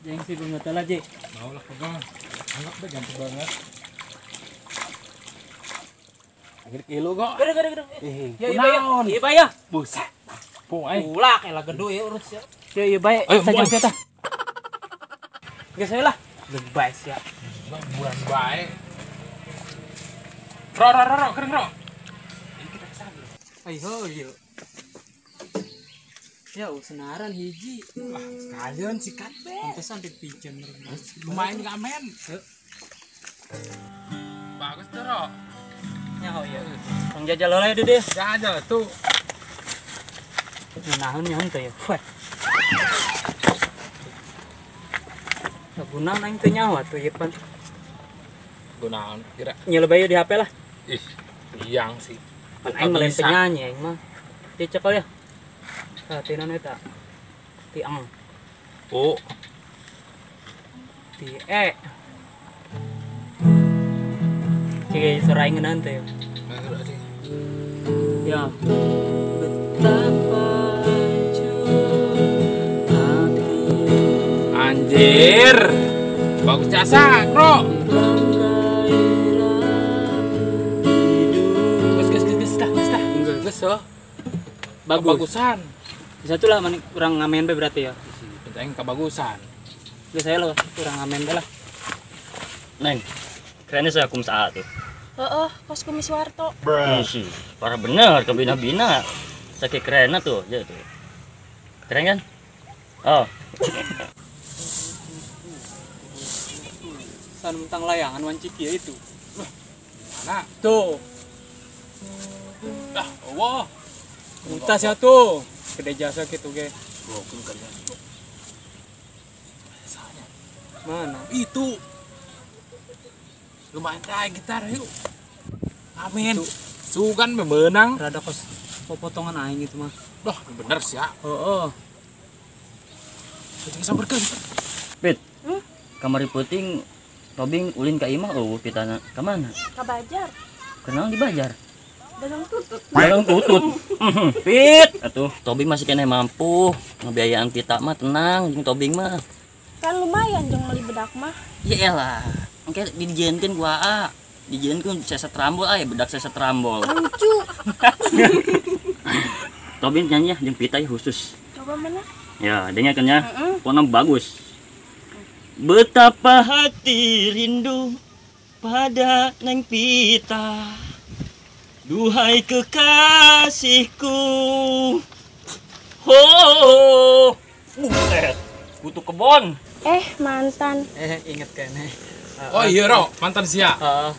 Yang si banget lah, Ji. Mau lah pegang. Anggap deh ganteng banget. Akhir kilo kok. Gede. Ya iya, iya bae ya. Buset. Pung aing. Ulah kayak gedo ya urut sia. Ya iya bae. Sajang sia tah. Geus lah. Lebay sia. Bulan bae. Ro ro ro kering ro. Ini kita kesana. Ayo yo. Ya, senaran hiji. Wah, sekalian sikat be. Pantesan dipijen. Lumayan ngamen. Bagus tuh, Ro. Ya, oh iya. Tong jajal heula ya, Dede. Jajal tuh. Naon nyaun teh ya. Wah. Gunaon aing teu nyawa tuh ieu pan. Gunaon kira. Nyelebay di HP lah. Ih, yang sih. Pan aing mah lain penyanyi aing mah. Dia cekal ya. Tinan eta. Ti ang. U. Ti e. Cik suara aing ngeunaan teh. Ya. Betapa hancur hati. Anjir. Bagus jasa, Bro. Geus geus geus dah, geus dah. Geus oh. Bagus. Bagusan. Bisa tuh lah kurang ngamen be berarti ya. Penting kebagusan. Geus saya loh, kurang ngamen be lah. Neng, kerennya saya kum saat tuh. Heeh, kos kumis Warto. Ih, parah bener kebina-bina. Saking kerennya tuh, ya tuh. Keren kan? Oh. San tentang layangan wanci kieu itu. Mana? Tuh. Ah, wah. Mutas ya tuh. Gede jasa gitu ge. Gokil kan. Mana? Itu. Lumayan try gitar yuk. Amin. Sugan memenang. Rada kos potongan aing itu mah. Loh, bener sih ya. Heeh. Kucing samperkeun. Pit. Kamari peuting tobing ulin ka imah eueuh pitana. Ka mana? Ka bajar. Kenal di bajar. Dagang tutut. Dagang tutut. Pit, atuh tobing masih keneh mampu ngebiayaan pita mah tenang jeung tobing mah. Kan lumayan jeung meuli bedak mah. Ya elah. Engke dijieunkeun ku AA. Dijieunkeun seset rambol aya bedak seset rambol. Lucu. Tobing nyanyi ya jeung pita ya khusus. Coba mana? Ya, dengarkeun ya. Pokona bagus. Betapa hati rindu pada Neng Pita. Duhai kekasihku. Ho. Buset. Kutu kebon. Mantan. Inget kene. Oh iya, Ro, mantan sia. Heeh.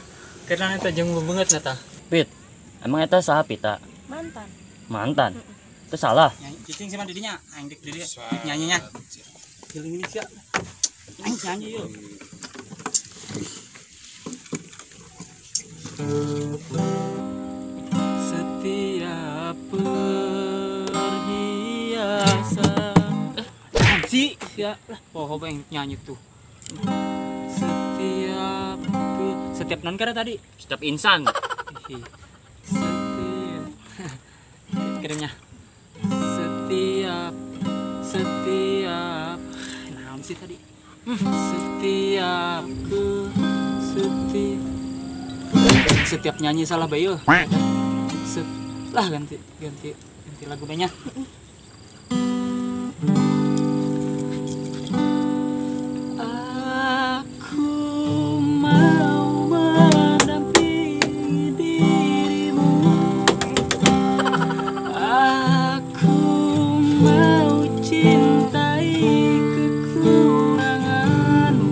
Karena eta jeung beungeut na tah. Pit. Emang eta saha Pita? Mantan. Mantan. Itu salah. Cicing sih mah didinya, aing dik didinya nyanyinya. Giling ini sia. Aing nyanyi yuk. Setiap perhiasan. Si sia lah poho bae nyanyi tuh. Setiap setiap non kira tadi? Setiap insan. Setiap kirimnya. Setiap setiap naon sih tadi? Setiap ke setiap setiap nyanyi salah bae euy. Lah ganti ganti ganti lagu banyak. Aku mau mendampingi dirimu. Aku mau cintai kekuranganmu.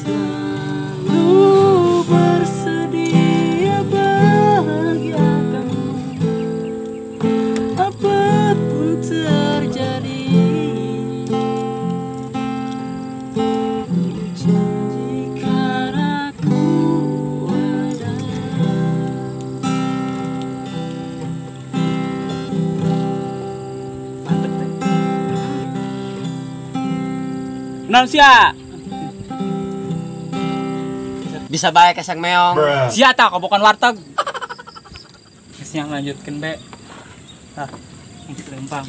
Selalu bersedia bahagiakanmu. Apapun terjadi, janjikan aku ada. Mantep teh. Naon sia? Bisa bae kesang meong. Sia tah kobokan warteg. Geus yang lanjutkeun be. Tah, lempang.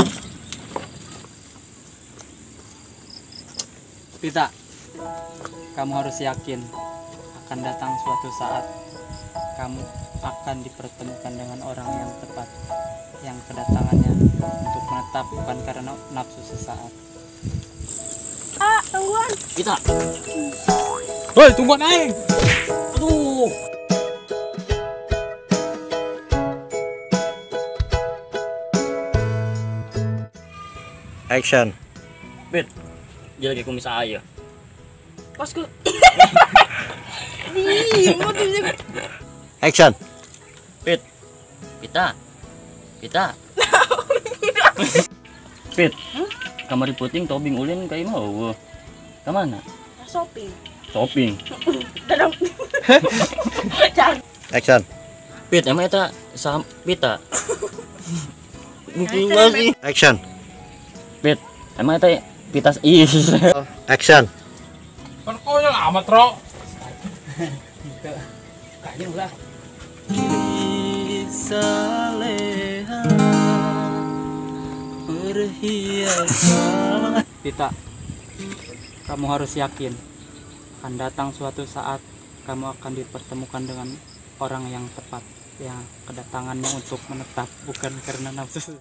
Pita, kamu harus yakin akan datang suatu saat kamu akan dipertemukan dengan orang yang tepat, yang kedatangannya untuk menetap bukan karena nafsu sesaat. Ah, tungguan. Pita. Hoi, tungguan aing. Aduh. Action. Pit. Dia lagi kumis saya. Kosku. Ih, mau tuh. Action. Pit. Pita. Pita. Pit. Kamari puting tobing ulin ka imah eueuh. Ka mana? Shopping. Shopping. Dadang. Action. Pit, emang eta saham Pita. Mungkin sih. Action. Pit, emang eta Pita ih. Action. Kan konyol amat, Ro. Kayaknya ulah. Saleha perhiasan. Pita, kamu harus yakin akan datang suatu saat kamu akan dipertemukan dengan orang yang tepat, yang kedatangannya untuk menetap bukan karena nafsu.